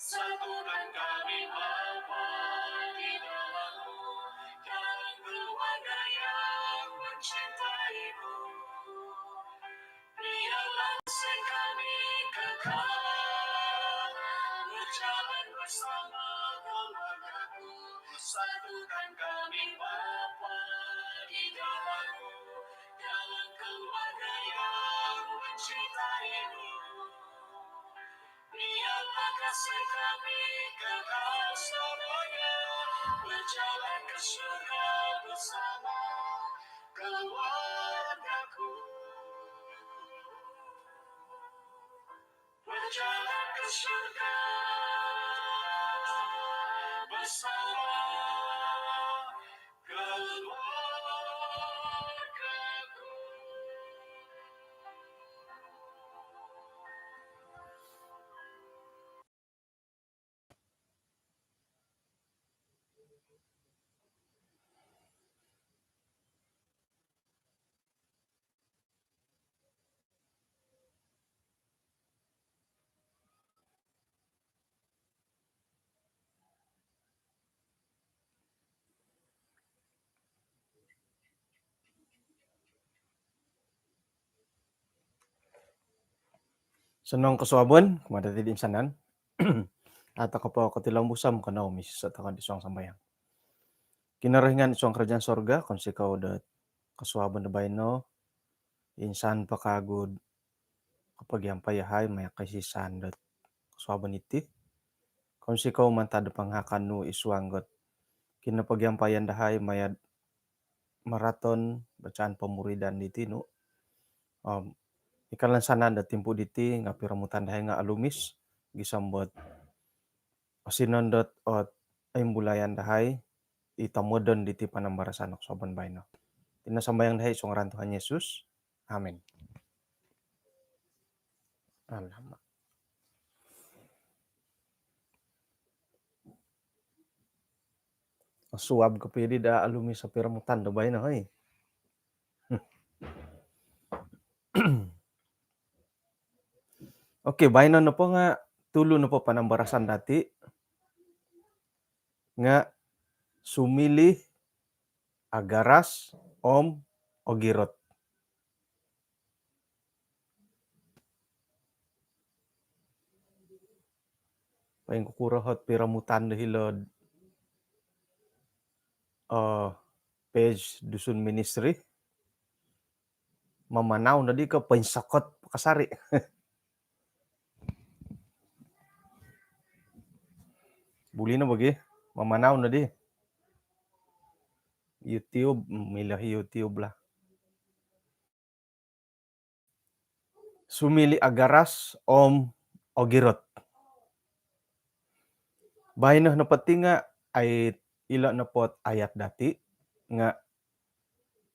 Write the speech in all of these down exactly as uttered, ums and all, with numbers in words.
Satukan kami Bapa di dalam-Mu, dalam keluarga yang mencintai-Mu. Biarlah kasih kami kekal berjalan bersama keluarga-Mu. Satukan kami Bapa di dalam-Mu, dalam keluarga yang mencintai-Mu. Biarlah kasih kami kekal selamanya, berjalan ke surga bersama keluarga-Ku. Berjalan ke surga bersama keluarga-Ku. Osonong kosuabon kumaa dati toinsanan. Atau kopo kotilombus om kanou misiso tokou id suang sambayang. Kinorohingan id suang kerajaan sorga, kounsikou dot kosuabon do baino, insan po kagu do kopogiampai yahai maya koisisan dot kosuabon iti. Kounsikou mantad do pangahakan Nu id suang dot kinopogiampaian dahai maya do maraton bacaan pemuridan diti, Nu. Om ikalansanan do timpu diti nga piromutan dahai nga olumis, gisom dot osinondot ot oimbulayan dahai i tomodon diti panambarasan do kosuabon baino. Iti no sambayang dahai id suang ngaran Tuhan Yesus. Amin. Alamak. Suab kopio di daa olumis o piromutan do baino, hoi. Okey, baino nopo nga tulu nopo panambarasan dati nga sumiliu, agaras om ogirot. Poingkukuro ot piromutan do hilo'd, eh, page Dusun Ministry. Mamanau nodi ko poinsokot kasari. Buli no bagi. Mamanau nodi. YouTube, milo YouTube lah. Sumiliu, agaras om ogirot. Baino nopo ti nga ai ilo nopo ot ayat dati nga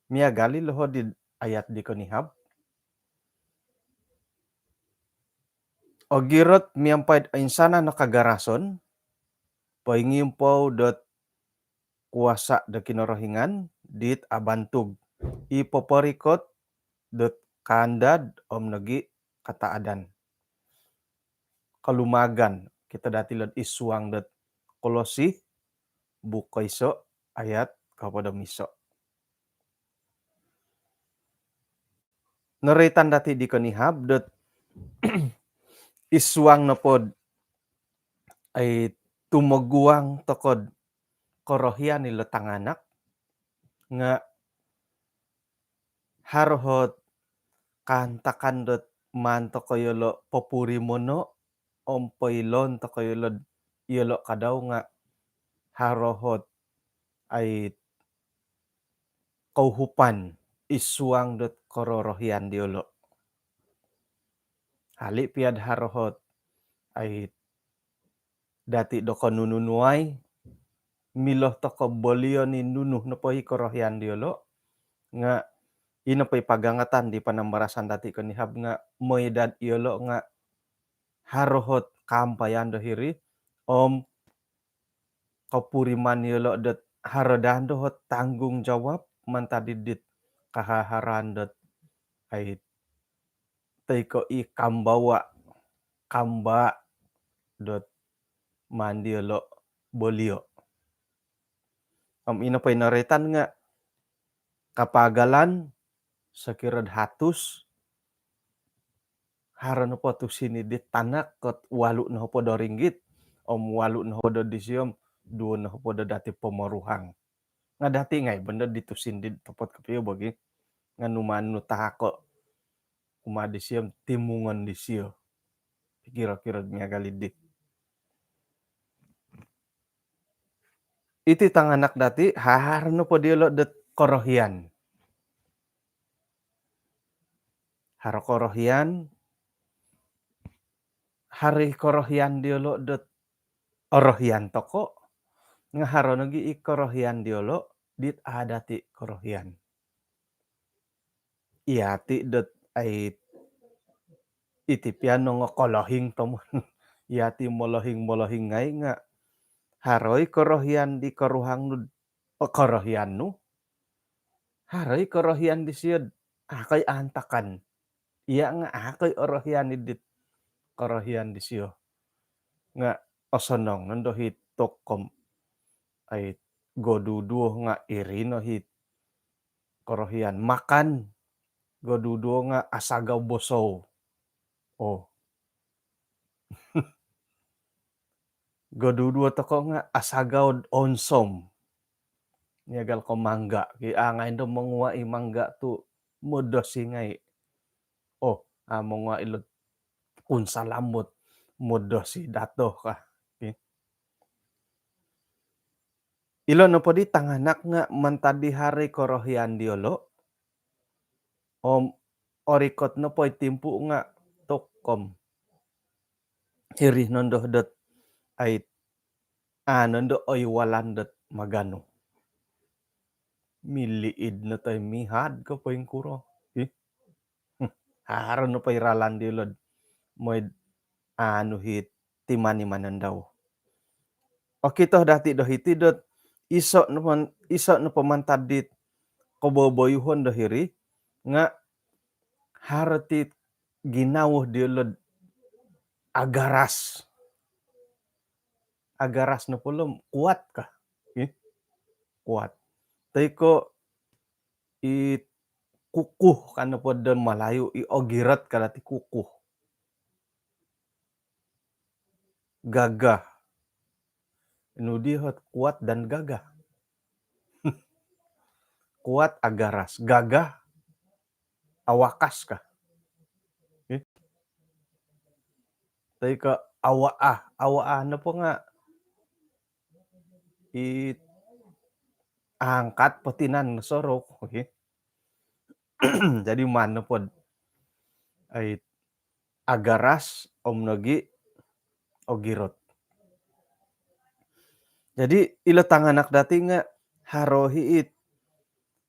miagal i lo hodi ayat di konihab. Ogirot miampai do oinsanan o kagarason, poingimpou dot kuasa do Kinorohingan dit abantug, i poporikot dot kaandad om nogi kataadan. Kolumaagan kito dati lo'd id suang dot Kolosi, buuk koiso, ayat kohopod om iso. Noroitan dati di konihab dot id suang nopo dot ai tumoguang tokou do korohian ilo tanganak nga haro ot kaantakan dot maan tokou yolo popurimono om poiloon tokou yolo, yolo kadau nga haro ot ai kouhupan id suang dot kororohian diolo. Hali pia do haro ot ai dati do konunu nuai, milo tokou bolion i nunu nopo i korohian diolo, nga i nopo i pagangatan di panambarasan dati konihab nga moi daa diolo nga haro ot kaampayan do hiri om kopuriman yolo dot haro daa do ot tanggungjawab mantad id dit kahaharan dot ai toi ko i kambawa, kamba dot maan diolo bolio. Om ino po i noroitan nga kapagalan sokiro do hatus, haro nopo tusin di tanak kot walu nohopod do ringgit, om walu nohopod do disio om duo nohopod do dati pomoruhang. Nga dati ngai bo ndo di tusin di topot kopio bo gi. Nga numaan nu tahako kumaa disio om timungon disio. Kiro-kiro miagal di. Iti tanganak dati, haro nopo diolo dot korohian. Haro korohian, haro i korohian diolo dot orohian toko, nga haro nogi i korohian diolo dit a dati korohian. Iyati dot ai iti pia nongo kolohing tomon. Iyati molohing-molohing ngai nga haro i korohian di koruhang nu, o korohian nu. Haro i korohian disio, akoi antakan. Iya nga akoi orohian i dit korohian disio. Nga osonong nondo hi tokom. Ai goduduo nga iri no hi korohian makan. Goduduo nga asagau bosou. Oh. Goduduo toko nga asagau onsom. Miagal ko mangga. Ki angai ndo mongua i mangga tu modosi ngai. Oh, a mongua ilo kunsalamut modosi dato ka. Ki. Ilo nopo di tanganak nga mantad di haro i korohian diolo. Om orikot nopo i timpu nga tokom. Hiri nondo dot ai a nondo oiwalan dot maganu. Miliid no toi mihad ko poingkuro. Ih. Hmm. Haro nopo i ralan diolo do mooi do anu hi timani manandau. Okito dati do hiti dot iso nopo, iso nopo mantad dit koboboyuhon do hiri nga haro ti ginawo diolo do agaras. Agaras nopo lo om kuat ka. Ih. Kuat. Toi ko i kukuh kan nopo do Malayu, i ogirot ka dati kukuh. Gagah. Nu di hot kuat dan gagah. Kuat agaras, gagah awakas ka. Ih. Toi ko awaa, awaa nopo nga i angkat po tinan nosorou. Okey. Jadi maan nopo do ai agaras om nogi ogirot. Jadi ilo tanganak dati nga haro hi it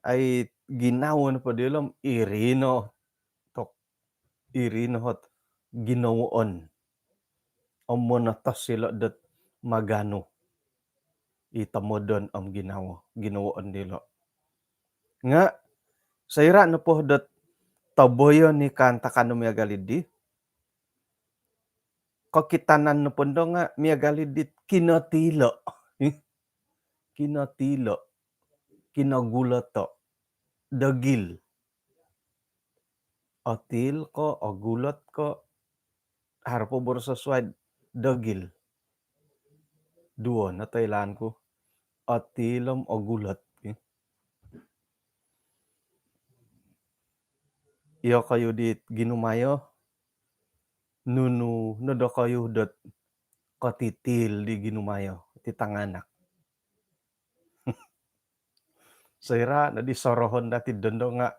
ai ginawo nopo diolo om iri no tok iri no hot ginawoon. Om monotos ilo dot maganu i tomodon om ginawo, ginawoon dilo. Nga soira nopo dot toboyon i kaantakan do miagal di, kokitanan nopo ndo nga miagal dit kinotilo. Ih. Kinotilo. Kinoguloto. Dogil. Otil ko, ogulot ko, haro po boroso suai dogil. Duo no toilaan ku. Otil om ogulot. Iyokoyu dit ginumayo, nunu no dokoyu dot kotitil di ginumayo, ti tanganak. Soira no di sorohon dati dondo nga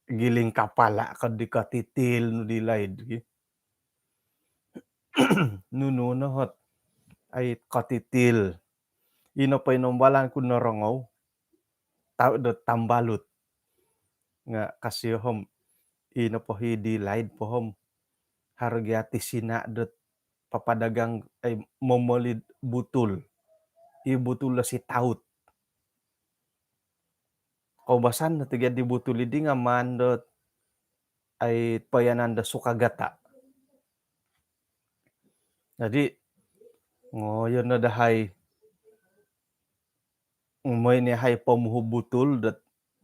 giling kapala ko di kotitil nu di laid gi. Nunu no hot ai kotitil. Ino po inombalan ku norongou. Tau do tambalut. Nga kasio hom. Ino po hi di laid po hom. Harga ti sina dot papadagang ai momoli butul. I butul lo si taut. koubasan no tiga di butul di nga maan dot ai payanan do sukagata. Jadi ngoyon no dahai, moi ni hai pomuhu butul dot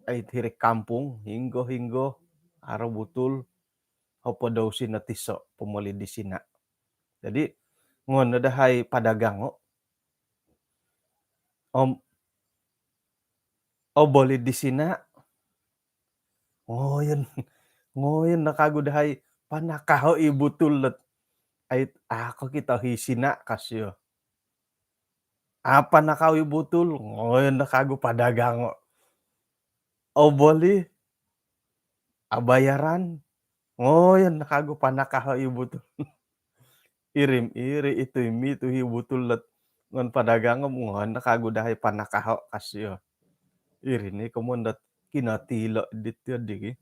ai hiri kampung, hinggo-hinggo, haro butul, hopod o usi no tiso, pomoli di Sina. Jadi ngoyon no dahai padagango. Om oboli di Sina, ngoyon, ngoyon no kagu dahai panakaho i butul dot ai, ako kito hi Sina kasio. Apa nakau i butul, ngoyon no kagu padagango. Oboli, abayaran, ngoyon no kagu panakaho i butul. Irim iri itu imi tu hi butul dot ngoyon padagango, ngoyon no kagu dahai panakaho kasio. Iri ni komoyon dot kinotilo dit yo digi.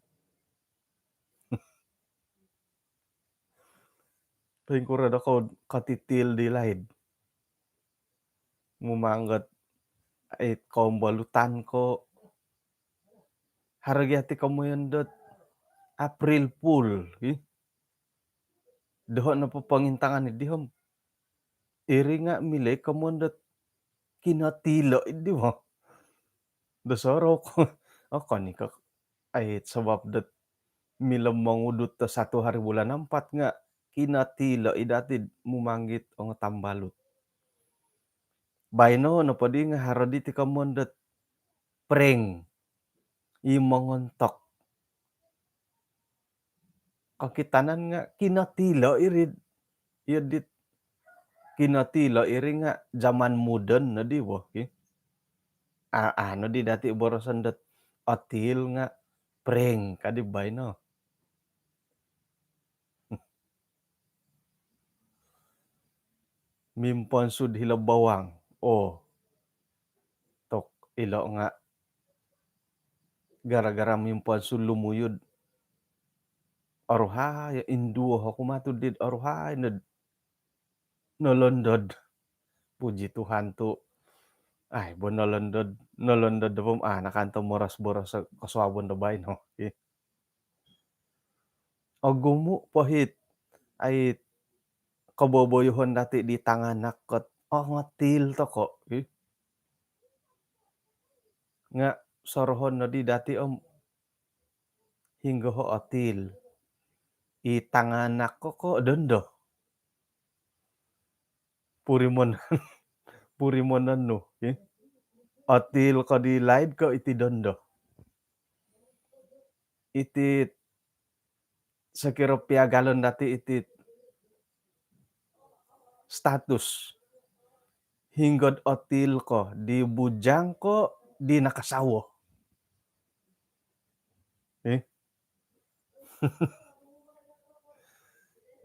Poingkuro do kou kotitil di laid. Mumanggot ai kombolutan ko. Haro gia ti komoyon dot April Fool, ih. Doho nopo pongintangan di hom. Iri nga milo i komoyon dot kinotilo di mo. Do sorou ko. Oh, koni ko. Ai, sabab dot milo mongudut do satu hari bulan empat nga kinotilo i dati mumanggit ongo tambalut. Baino nopo di nga haro di ti komoyon dot prank. I mongontok. Kokitanan nga kinotilo iri. Iyo dit kinotilo iri nga zaman moden no di bo, ki. A, anu di dati boroson dot otil nga prank kadi baino. Mimponsud hilo bawang. Oh. Tok ilo nga gara-gara mimponsud lumuyud. Oruhai, induo oku matu dit oruhai nod nolondod. Puji Tuhan tu. Ai, bo nolondod, nolondod do pom, ah, nakanto moros-boros kosuabon do baino. Ih. Ogumu po hit, ai, koboboyohon dati di tanganak kot, oh, ngotil toko, ih. Nga sorohon no di dati om hinggo ho otil. I tanganak ko, ko dondo. Purimon, purimonon nu, ih. Otil ko di laid ko iti dondo. Iti sokiro piagalon dati iti status. Hinggod otil ko, di bujang ko, di nakasawo. Eh?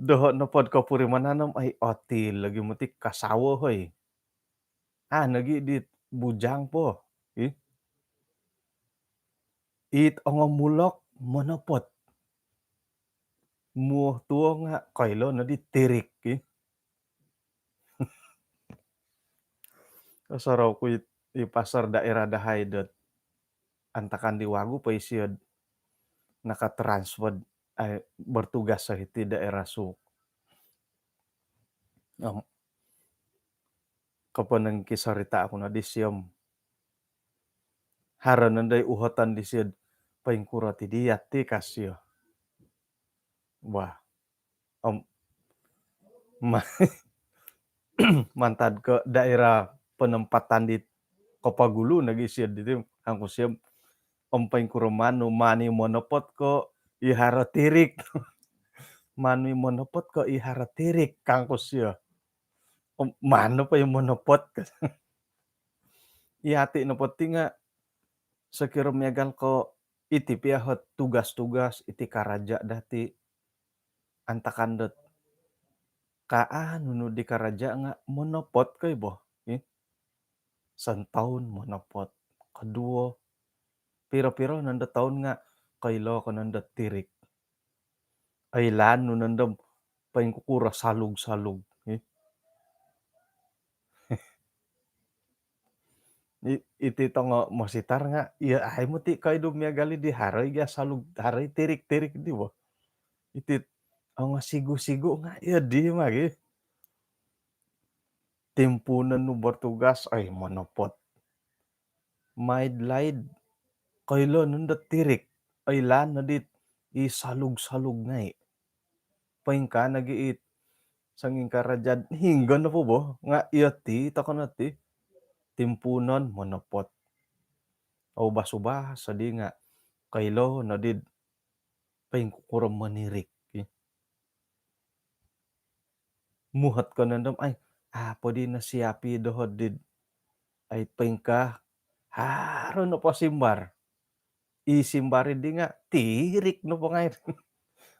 Doho nopod kopurimanan om ai otil lagi moti kasawo hoi. Ah, nogi di bujang po. Ih. It ongomulok monopot. Muo tuo nga koilo no di tirik, ih. Sorou ku i, i pastor daerah dahai dot antakan di wagu po isio nakatransfer, eh, bertugas so hiti daerah Suuk. Om koponong ki sorita aku no di siom. Haro nondo i uhoton disio, poingkuro ti dia ti kasio. Wah. Om, ma-, mantad ko daerah penempatan di Kopogulu nogi sio diti, kangku sio, om poingkuro manu, manu i monopot ko i haro tirik. Manu i monopot ko i haro tirik, kangku sio. Om, manu po i monopot. Iyati nopo ti nga sokiro miagal ko iti pia hot tugas-tugas iti karaja dati antakan dot kaa nunu di karaja nga monopot koi bo, ih. Santaun monopot. Koduo, piro-piro nondo taun nga koilo ko nondo tirik. Oilaan nu nondo poingkukuro salug-salug, ih. I-, iti tongo mositar nga' iyo ai moti koidu miagal di haro i gia salug, haro i tirik-tirik di bo. Iti ongo sigu-sigu nga' iyo di magi. Timpuunon nu bertugas, ai, monopot. Maid-laid, koilo nondo tirik, oilaan nodi i salug-salug ngai'. Poingkaa nogi it songingkaa raja hinggo nopo bo, nga' iyo ti, tokon oti. Timpuunon, monopot. Oubas-ubas odi nga' koilo nodi poingkukuro monirik. Muhot ko nondo om, ai, apo di nosiapi doho' did, ai, poingkaa, haro nopo simbar. I simbar di nga' tirik nopo ngai'.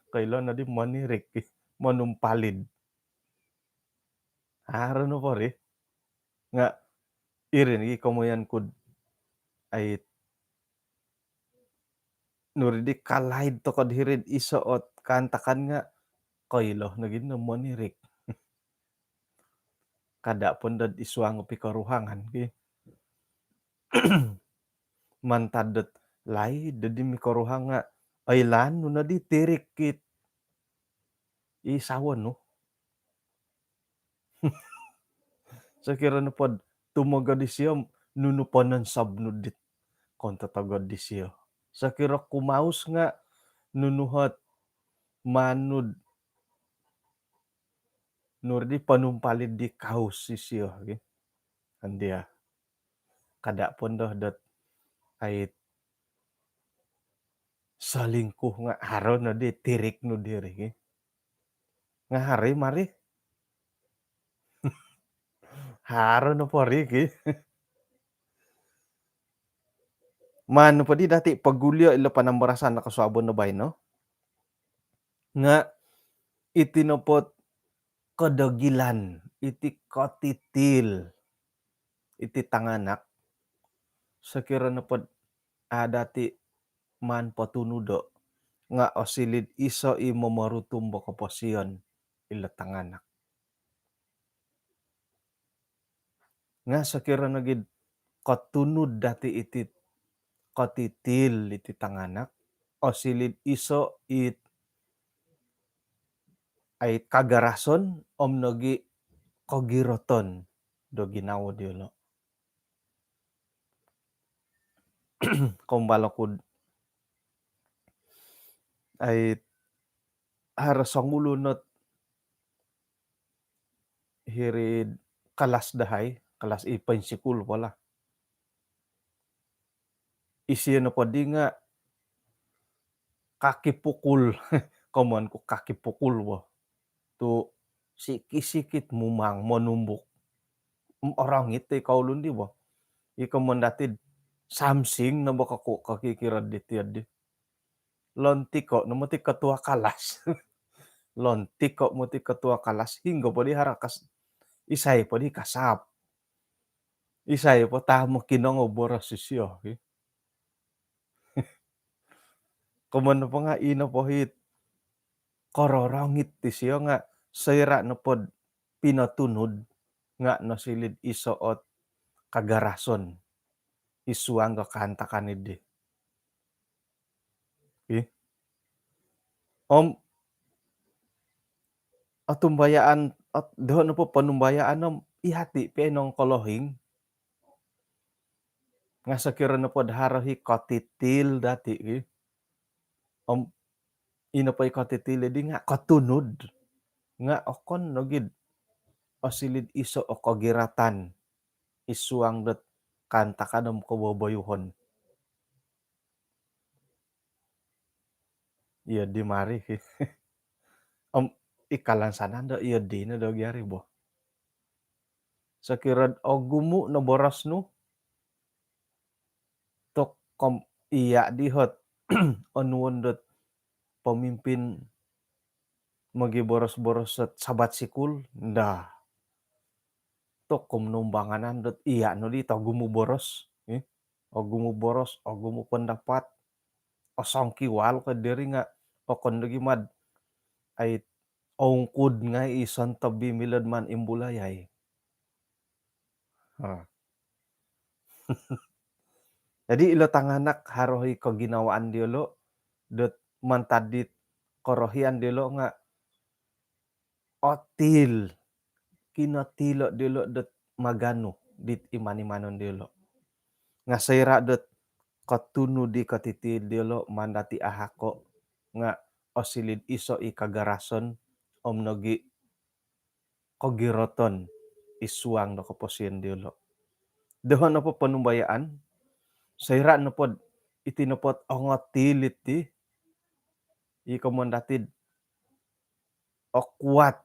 Koilo nodi monirik, monumpalid. Haro nopo ri. Nga' iri nogi komoyon ku'd, ai, nuri di kalaid toko'd hiri'd iso ot kaantakan nga' koilo nogi no monirik. Kada' pon dod id suang pikoruhangan ki. Mantad dot laid dodi mikoruhang nga' oilaan nu nodi tirik it i sawo nu. Sokiro nopod tumogod isio, nunu pononsob nu dit kon totogod isio. Sokiro kumaus nga' nunu hot maan nu'd nuri di ponumpalid di kaus isio, ki. Andia. Kada' pon do dot ai selingkuh nga' haro nodi tirik nu diri, ki. Nga' haro mari. Haro nopo ri, ki. Maan nopo di dati' pogulio' ilo panambarasan do kosuabon do baino. Nga' iti nopo kodogilan, iti kotitil, iti tanganak, sokiro nopod a' dati' maan potunudo' nga' osili'd iso' i momorutum bo koposion ilo tanganak. Nga' sokiro nogi'd kotunud dati' iti kotitil iti tanganak, osili'd iso' it ai kagarason om nogi' kogiroton do ginawo diyolo'. Kombal oku'd ai haro songulun ot hiri'd kalas dahai, kalas i poinsikul po lah. Isio nopo di nga' kaki pukul, komoyon ku kaki pukul bo. Tu' sikit-sikit mumang monumbuk. Orongit i kaulun di bo. I komoyon dati'd samsing no bo kaku' kokikiro diti di. Lontiko' no moti ketua kalas. Lontiko' moti ketua kalas, hinggo po di haro kas-, isai po di kasap. Isai po ta mokinongou boros isio, ki. Komoyon nopo nga' ino po hit kororongit isio nga' soira' nopod pinotunud nga' nosili'd iso' ot kagarason id suang do kaantakan iddi. Ih. Om otumbayaan, ot-, doho' nopo ponumbayaan om iyati' po i nongkolohing. Nga' sokiro nopod haro hi kotitil dati', ki. Om ino po i kotitil iddi nga' kotunud. Nga' okon nogi'd osili'd iso' o kogiratan id suang dot kaantakan om koboboyuhon. Iyo di mari. Om i kalansanan do iyo di no do gia ri bo. Sokiro'd ogumu' no boros nu, tok kom iya' di hot onuon dot pemimpin mogiboros-boros ot sabat sikul, nda. Tok kom numbanganan dot iya' nodi togumu' boros, eh. Ogumu' boros, ogumu' pendapat, osongkiwal ko diri nga' okon nogi mad ai oungkud ngai' i sontob i milo'd maan imbulayai. Ha. Jadi ilo tanganak haro i koginawaan diolo dot mantad dit korohian diolo nga otil, kinotilo diolo dot maganu dit iman-imanon diolo. Nga soira dot kotunud i kotiti diolo maan dati ahako nga osilid iso i kagarason om nogi kogiroton i suang do koposion diolo. Doho nopo ponumbayaan, soira nopod iti nopod ongotil iti, i komon datid okuat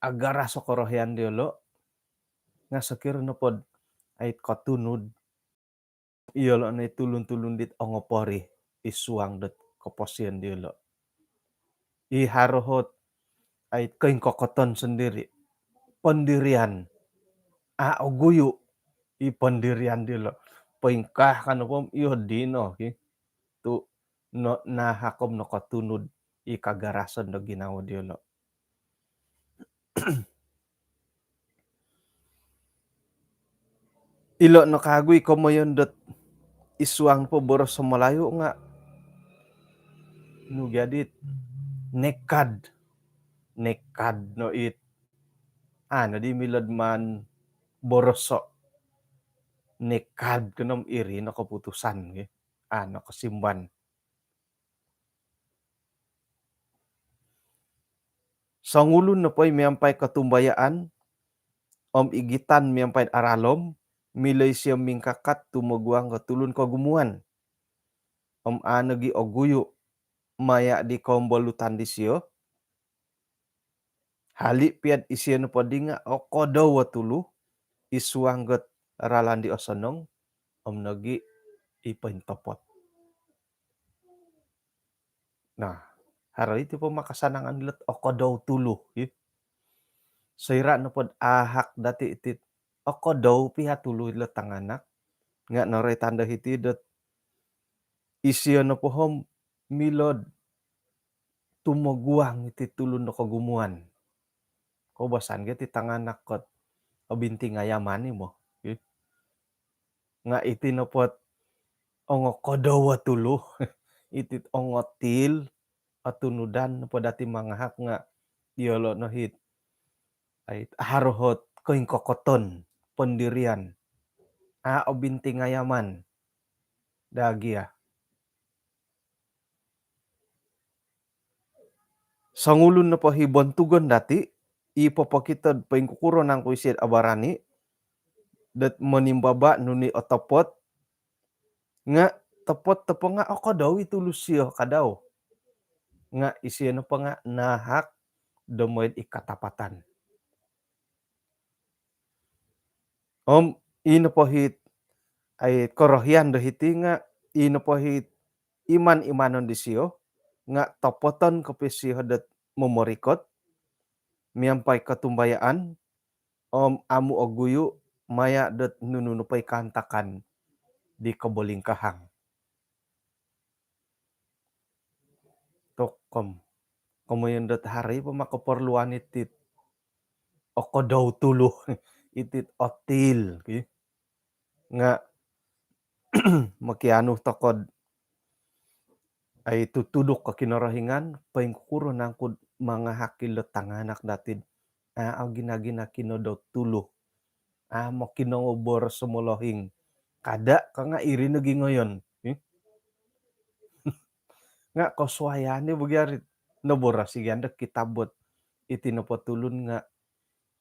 agaras o korohian diolo, nga sokiro nopod ait kotunud, iyolo no i tulun-tulun dit ongopori i suang dot koposion diolo. I haro hot ait koingkokoton sondiri, pendirian. A oguyu i pendirian diolo. Poingkaa ka nopo om iyo dino ki. Tu no nahak om nokotunud i kagarason do ginawo diolo. Ilo no kagu i komoyon dot i suang po boros Melayu nga nu gia dit nekad. Nekad no it. A no di milo do maan boroso. Nekad ko no om iri no koputusan ki. A no kosimban. Songulun nopo i miampai kotumbayaan om igitan miampai aralom, milo isio mingkakat tumoguang ko tulun kogumuan. Om a nogi oguyu maya di kombolutan disio. Hali pia do isio nopo di nga okodou o tulu i suang dot ralan di osonong om nogi i pointopot. Nah, haro iti po makasanangan ilo dot okodou tulu, i. Soira nopo do ahak dati iti okodou pia tulu ilo tanganak, nga noroitan do hiti dot isio nopo om milo do tumoguang iti tulun do kogumuan. Koubasan gia ti tanganak ko dot obinting ayaman i mo. I. Nga iti nopo dot ongokodou o tulu, iti dot ongotil, otunudan nopo dati mangahak nga iyolo no it ait haro hot koingkokoton, pendirian. A obinting ayaman daa gia. Songulun nopo i bontugon dati, i popokito do poingkukuro nangku isio do abarani dot monimbaba nunu i otopot, nga topot nopo nga okodou i tulu sio kadau. Nga isio nopo nga nahak do mooi do i katapatan. Om i nopo it ai korohian do hiti nga i nopo it iman-imanon disio nga topoton kopio sio dot momorikot miampai kotumbayaan om amu oguyu maya dot nunu nopo i kaantakan di kobolingkahang. Tokom. Komoyon dot haro i po ma koporluan iti dot okodou tulu, iti dot otil ki. Nga mokianu tokou do ai tutuduk ko Kinorohingan, poingkukuro nangku do mangahak ilo tanganak dati do a au gina-gina kinodou tulu. A mokinongou boros o molohing. Kada ka nga iri nogi ngoyon. Ih. Nga kosuayan i bo gia ri noboros i gia do kitab dot iti nopo tulun nga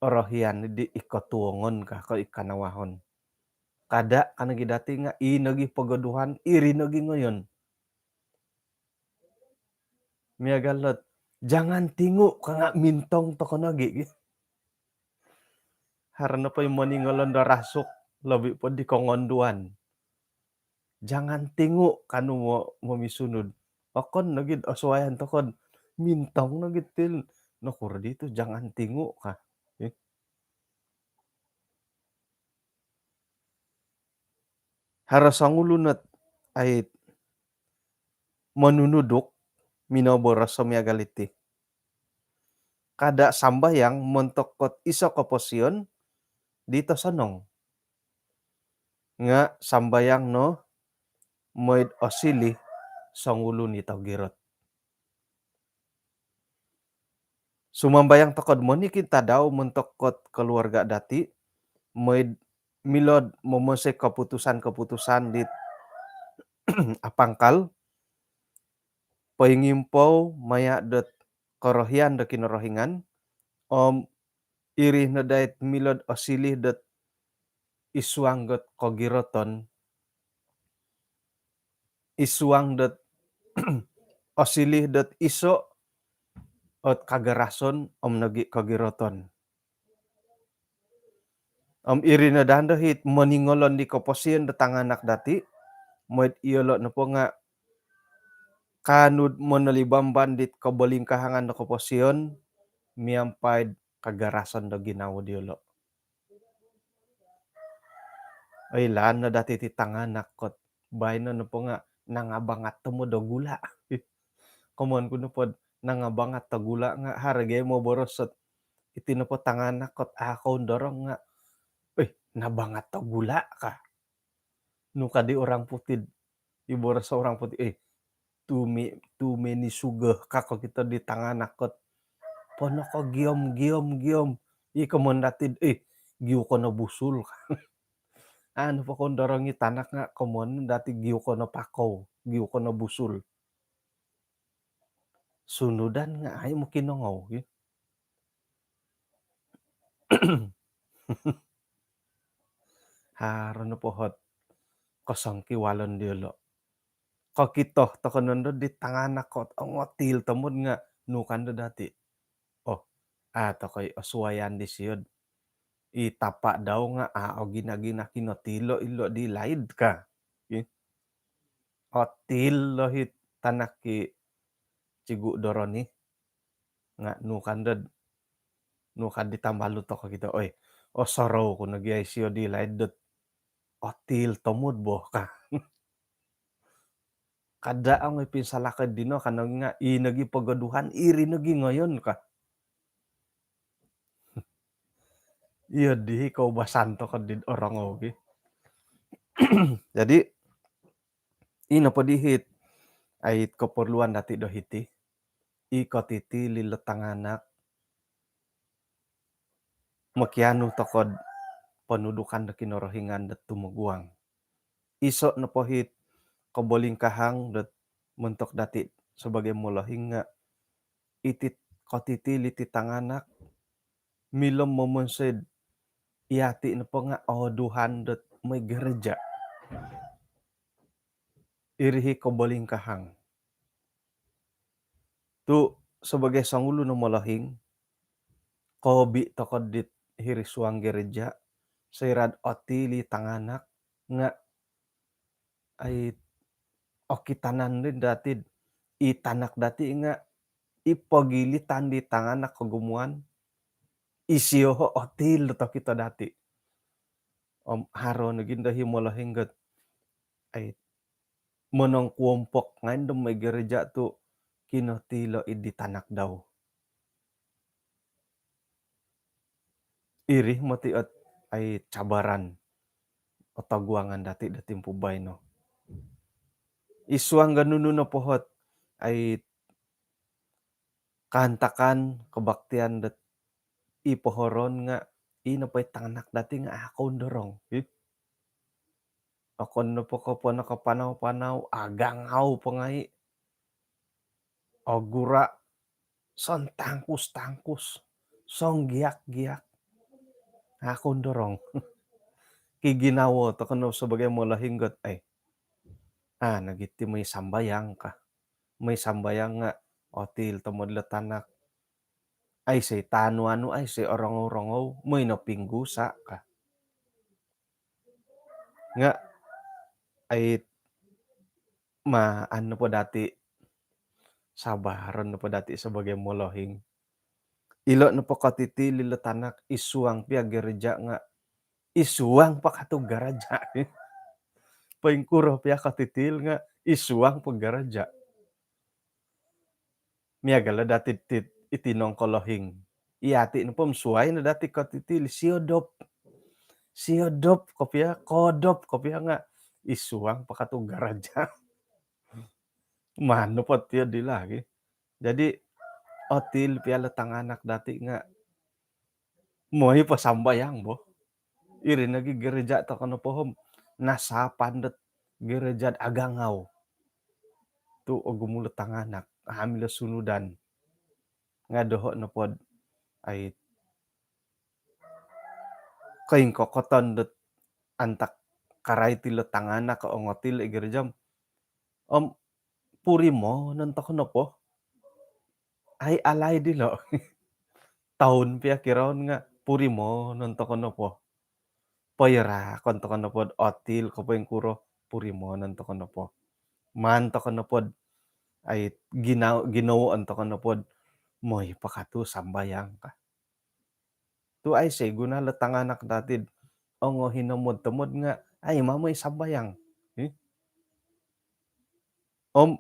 orohian di i kotuongon ka ko i kanawahon. Kada ka nogi dati nga i nogi pogoduhan, iri nogi ngoyon. Miagal dot jangan tingu ka nga mintong tokou nogi. Haro nopo i moningolon do rasuk, lobi po di kongonduan. Jangan tingu ka nu mo momisunud. Okon nogi do osuayan tokou do mintong nogi til. Nokuro di tu jangan tingu ka. Ih. Haro songulun ot ai monunuduk minoboros o miagal iti. Kada sambayang montok dot iso koposion di tosonong. nga sambayang no moid osilih songulun i togirot. Sumambayang tokod monikin tadau montok kot keluarga dati, moid milod momonsoi keputusan-keputusan dit apangkal, poingimpou maya dot korohian do Kinorohingan, om iri no dait milod osilih dot isuang dot kogiroton, isuang dot osilih dot iso ot kagarason om nogi kogiroton. Om iri no dando hit moningolon di koposion do tanganak dati, moid iyolo nopo nga kanud monolibamban dit kobolingkahangan do koposion miampai'd kagarason do ginawo diolo. Oilaan no dati ti tanganak kot baino nopo nga nangabangat tomod do gula. Komon ku nopo nangabangat do gula nga haro gia moboros ot iti nopo tanganak kot a koundorong nga, "Eh, nabangat do gula," ka. Nu ka di orang putih, iboros orang putih, "Eh, tumi, tumi ni suge," ka kokito di tanganak kot. Pono ko giom, giom, giom. I komon dati, "Eh, giu kono busul," ka. Anu po koundorong i tanak nga komon dati, "Giu kono pakou, giu kono busul." Sunudan nga ai mokinongou, ya. Haro nopo hot kosongkiwalon diolo. Kokito toko nondo di tanganak kot ongotil tomod nga nu kando dati. Oh, a tokoi osuayan di siod. I tapa dau nga a ogina-gina kinotilo ilo di laid ka. Ih. Otil lo hit tanak ki cigu doroni. Nga nu kandod, nu kad di tambalut toko kito, oi, osorou ku nogi ai sio di laid dot otil tomod boh ka. Kada ongoi pinsalakod dino ka nogi nga i nogi pogoduhan, iri nogi ngoyon ka. Iyo dihi koubasan toko di orongou ki. Jadi, ino po dihit ait keperluan dati do hiti, i kotiti lilo tanganak, mokianu tokod ponudukan do Kinorohingan do tumoguang. Iso nopo hit kobolingkahang dot montok dati sebagai molohing nga iti kotiti liti tanganak milo momonsoid iati nopo nga oduhan dot moi gereja. Irihi kobolingkahang. Tu sebagai songulun o molohing, kobi tokod dit hiri suang gereja, soirad otili tanganak nga ai okitanan din dati, i tanak dati nga i pogilitan di tanganak kogumuan, isio ho otil do tokito dati. Om haro nogi ndo hi molohing got ai monongkuompok ngai ndo moi gereja tu kinotilo id di tanak dau. Iri moti ot ai cabaran otoguangan dati do timpu baino. Isuang ga nunu nopo hot ai kaantakan kebaktian dot i pohoroon nga i nopo i tanganak dati nga a koundorong. Ih. Okon nopo ko pono ko panau-panau, agangau po ngai. Ogura, sontangkus-tangkus, songgiak-giak. A koundorong. Ki ginawo toko no sebagai molohing got ai. A nogi ti moi sambayang ka. Moi sambayang nga otil tomod lo tanak. Ai sei tanu-anu, ai sei orongou-rongou, moi no pinggusa ka. Nga ai maan nopo dati, sabaron nopo dati sebagai molohing. Ilo nopo kotiti lilo tanak isuang pia gereja nga isuang po katu gereja. Poingkuro pia kotitil nga isuang po gereja. Miagal lo dati tit iti nongkolohing. Iati nopo om suai no dati kotiti li siodop. Siodop kopio, kodop kopio nga' isuang po katu gereja. Manu po tiyo di lagi. Jadi otil pia lo tanganak dati nga' moi po sambayang bo. Iri nogi gereja toko nopo om nasapan dot gereja agangau. Tu ogumu lo tanganak, amu lo sunudan. Nga' doho nopod ai koingkokoton dot antak karait ilo tanganak ko ongotil i gereja om purimonon toko nopo. Ai alai dilo. Toun pia kiraon nga' purimonon toko nopo. Poirakon toko nopod otil ko poingkuro, purimonon toko nopo. Maan toko nopod ai ginau- ginowoon toko nopod moi po katu sambayang ka. Tu ai siguna lo tanganak datid ongo hinomod-tomod nga' ai mamoi sambayang. Hi? Om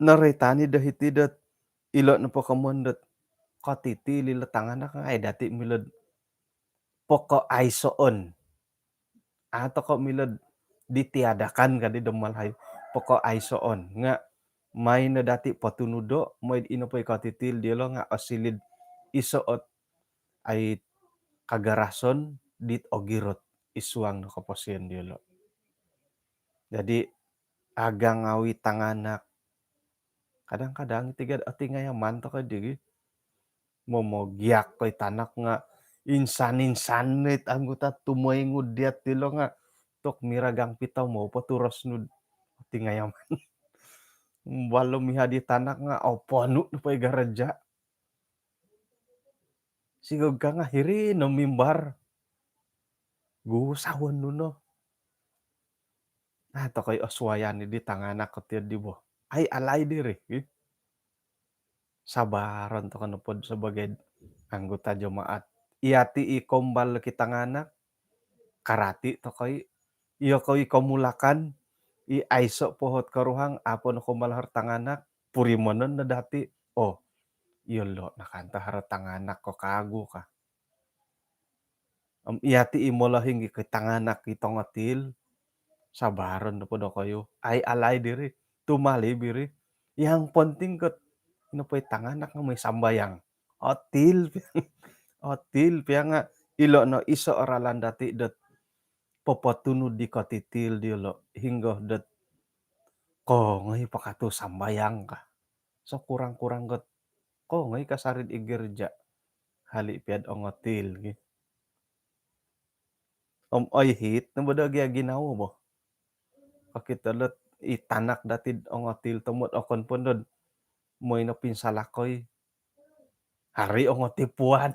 noroitan i do hiti dot ilo nopo komoyon dot kotitil ilo tanganak nga' ai dati milo'd pokoaisoon. Atau ko milo'd ditiadakan kadi do Malayu, pokoaisoon. Nga' mai no dati potunudo, moi ino po i kotitil diolo nga' osilid iso ot ai kagarason dit ogirot isuang no koposion diolo. Jadi agangau i tanganak. Kadang-kadang tiga otingayaman toko digi. Momogiak ko i tanak nga' insan-insan it anggota tumoingud diat dilo nga' tok miragang pito mo poturos nud. Otingayaman. Balum miha di tanak nga' oponu' po i gereja. Sigog ka nga' hiri no mimbar. Gusawon nu no. Nah, tokoi osuayan di tanganak ko tiyo di bo. Ai alai diri. Sabaron toko nopod sebagai anggota jemaat. Iyati i kombal ki tanganak. Karati tokoi. Iyo koi komulakan. I aiso pohot koruhang. Apo no kombal haro tanganak. Purimonon no dati. Oh, iyo lo nakanta haro tanganak ko kagu ka. Om iyati i molohing i ki tanganak i tongotil. Sabaron nopo dokoyu. Ai alai diri. Tumali biri. Yang penting ket ino po i tanganak nga' moi sambayang. Otil pia. Otil pia nga' ilo no iso o ralan dati dot popotunud di kotitil diolo. Hinggo dot kongoi po katu sambayang ka. Sekurang-kurang ket kongoi kasari di gereja. Hali piad ongotil gi. Om oihit no bo do gia ginawo bo. Kokito lot i tanak datid ongotil tomod okon po nod moi no pinsalakoi. Haro i ongotipuan.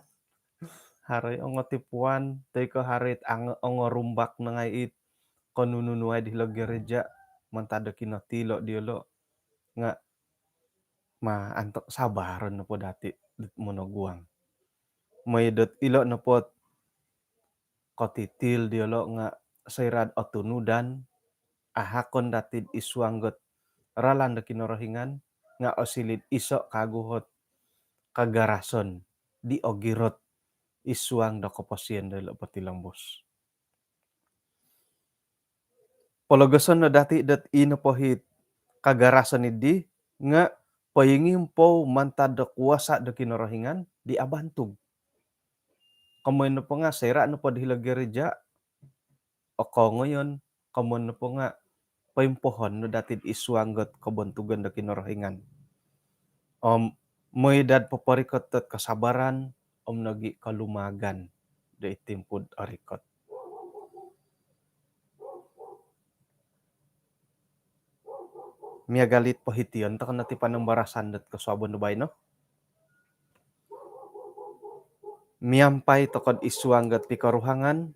Haro i ongotipuan, toi ko haro it ang- ongorumbak no ngai it konunu-nunu ai di hilo gereja mantad do kinotilo diolo. Nga' ma antok sabaron nopo dati dit monoguang. Moi dot ilo nopo kotitil diolo nga' soira'd otunudan, ahakon datid isuang got ralan do Kinorohingan, nga' osilid iso kagu hot kagarason di ogirot isuang do koposion diolo potilombus. Pologoson no dati dot ino po hit kagarason idi nga' poingimpou mantad do kuasa do Kinorohingan di abantug. Komoyon nopo nga' soira' nopo di hilo gereja, okongoyon, komoyon nopo nga' poimpohon no datid isuang got kobontugon do Kinorohingan. Om moi dad poporikot dot kasabaran om nogi' kolumaagan do itimpud orikot. Miagal it pohition toko no ti panambarasan dot kosuabon do baino. Miampai tokod isuang got pikoruhangan,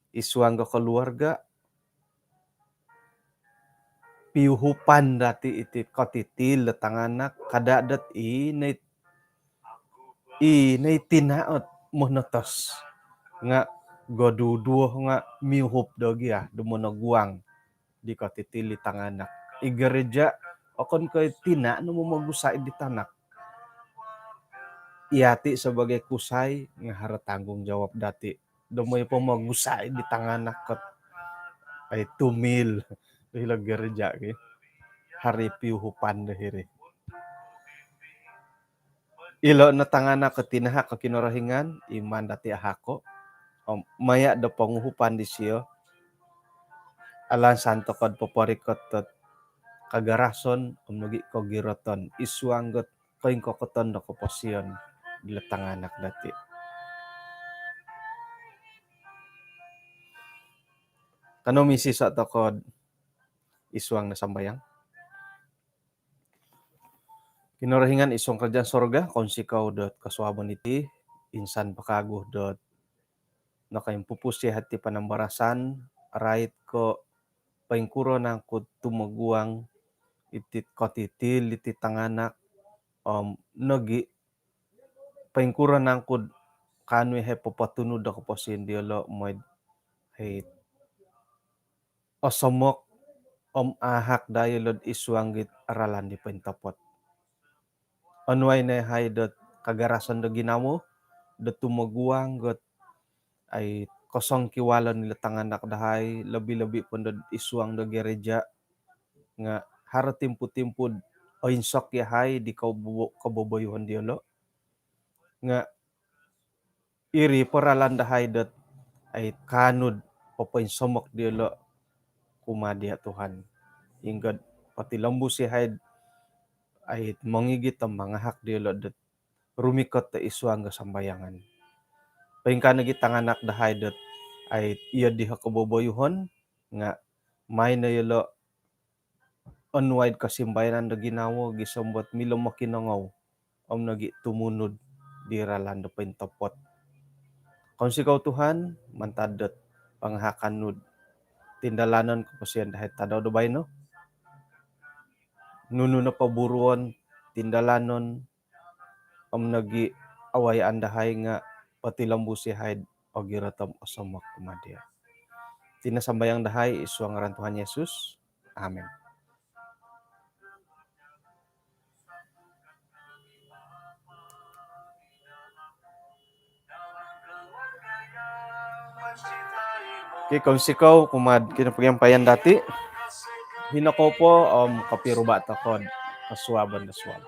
isuang got koluarga, piuhupan dati iti kotitil do tanganak, kada' dot ino it ino i tina' ot monotos nga' goduduo nga' miuhup do gia do monoguang di kotitil i tanganak. I gereja okon ko' i tina' no momogusa' di tanak. Iyati' sabagai kusai nga' haro tanggungjawab dati' do mooi po mogusai di tanganak kot ai tumil do hilo gereja ki. Haro i piuhupan do hiri. Ilo no tanganak ko tinahak ko Kinorohingan, iman dati ahako. Om maya do ponguhupan disio, alansan tokod poporikot dot kagarason om nogi kogiroton id suang dot koingkokoton do koposion dilo tanganak dati. Kano misisa tokod id suang no sambayang. Kinorohingan id suang kerajaan sorga, kounsikou dot kosuabon iti, insan po kagu dot nokaimpupus yahai ti panambarasan, rait ko poingkuro nangku tumoguang iti kotitil iti tanganak, om nogi poingkuro nangku kaanu yahai popotunud do koposion diolo mooi hei osomok om ahak daa yolo id suang dit ralan di pointopot. Onuai no yahai dot kagarasan do ginawo dot tumoguang dot ai kosongkiwalon ilo tanganak dahai, lobi-lobi po dot id suang do gereja nga haro timpu-timpu oinsok yahai di kobo- koboboyuhon diolo. Nga iri po ralan dahai dot ai kaanu do popoinsomok diolo kumaa dia Tuhan. Ingkaa do potilombus yahai ai mongigit om mangahak diolo dot rumikot do id suang do sambayangan. Poingkaa nogi tanganak dahai dot ai iyo diho koboboyuhon nga maai no yolo onuai do kosimbayanan do ginawo gisom dot milo mokinongou om nogi tumunud di ralan do pointopot. Kounsikou Tuhan mantad dot pangahakan nu do tindalanon koposion dahai tadau do baino. Nunu nopo buruon, tindalanon om nogi awayaan dahai nga potilombus yahai do ogirot om osomok kumaa dia. Iti no sambayang dahai id suang ngaran Tuhan Yesus. Amin. Okey, kounsikou kumaa do kinopogiampayan dati. Hino kou po om kopiruba tokod kosuabon do suab.